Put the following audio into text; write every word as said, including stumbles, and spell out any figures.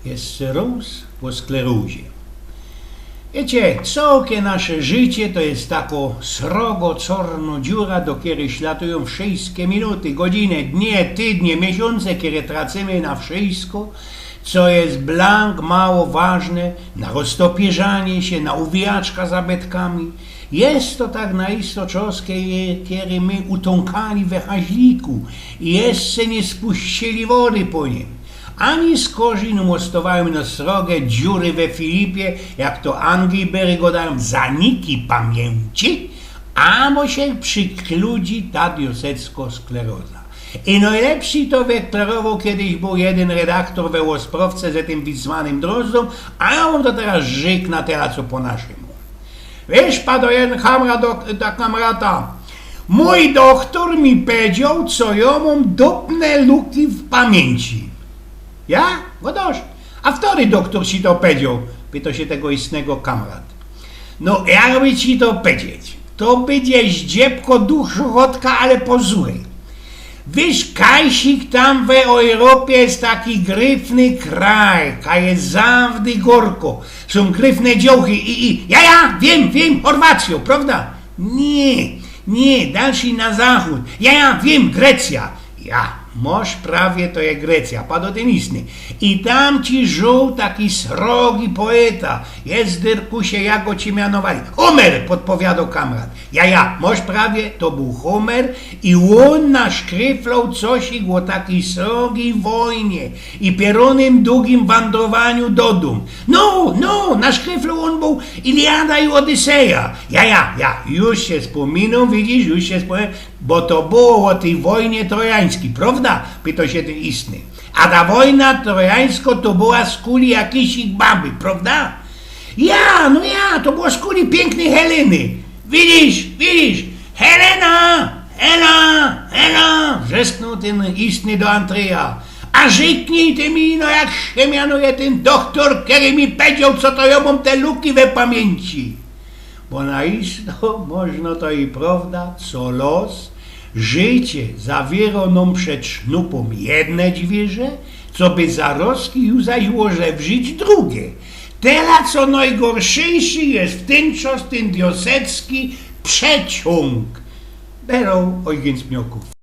Jeszcze rōz ô sklerozie. Wiycie, cołke nasze życie to je tako srogo corno dziura, do kerej ślatujōm wszyjske minuty, godziny, dnie, tydnie, miesiōnce, kere tracymy na wszyjsko, co je blank mało ważne, na roztopierzanie sie, na uwijaczka zabytkami. Je to tak na isto czos, kej-, kerej my utōnkali we haźliku i jeszcze niy spuścili wody po nim. Ani skorzij nōm ôstowajōm ino sroge dziury we filipie, jak to Anglibery godajōm, zaniki pamiyńci, abo sie przykluzi ta diosecko skleroza. I nojlepszyj to wyklerowoł kejś bōł jedyn redaktor we Ôstrowce ze tym wizwanym Drozdōm, a jŏ wōm to teroz rzyknã teroz co po naszymu. Wiysz, pado jedyn kamrat do, do kamrata: „Mōj dochtor mi pedzioł, co jŏ mōm dupne luki w pamiyńci”. „Ja?” „Godosz. A ftory dochtor ci to pedzioł?” pyto sie tego istnego kamrat. „No, jakby ci to pedzieć. To bydzie zdziebko duchochotka, ale pozurej. Wiysz, kajsik, tam we Ôjropie je taki gryfny kraj, kaj je zawdy gorko. Sōm gryfne dziołchy i, i, ja, ja, wiym, wiym, Chorwacjo, prŏwda?” „Niy, niy, dalszyj na zachōd.” „Ja, ja, wiym, Grecyjo.” „Ja, mosz prawie, to je Grecyjo”, pado tyn istny. „I tam ci żył taki srogi poeta. Jezdyrkusie, jak go ci mianowali?” „Homer”, podpowiado kamrat. „Ja, ja, mosz prawie, to bōł Homer i ôn naszkryfloł cosik ô takij srogij wojnie i pierōnym dugim wandrowaniu do dōm.” „No, no, naszkryfloł ôn bōł Iliada i Odyseja.” „Ja, ja, ja, już sie spōminōm, widzisz, już sie spōminōm, bo to było ô tyj wojnie trojańskij, prŏwda?” pyto sie tyn istny. „A ta wojna trojańsko to była skuli jakijś baby, prŏwda?” „Ja, no ja, to było skuli piyknyj Heleny.” „Widzisz, widzisz, Helena, Hela, Hela”, wrzesknōł tyn istny do Antryja. „A rzyknij ty mi ino, jak sie mianuje tyn dochtor, kery mi pedzioł, co to jŏ mōm te luki we pamiyńci?” Bo na isto, możno to i prŏwda, co los, życie zawiyrŏ nōm przed sznupōm jedne dwiyrze, coby zarozki ju zaś ôżewrzić drugie. Tela, co nojgorszejszy je w tyn czos tyn diosecki przeciōng. Beroł Ojgyn z Pniokōw.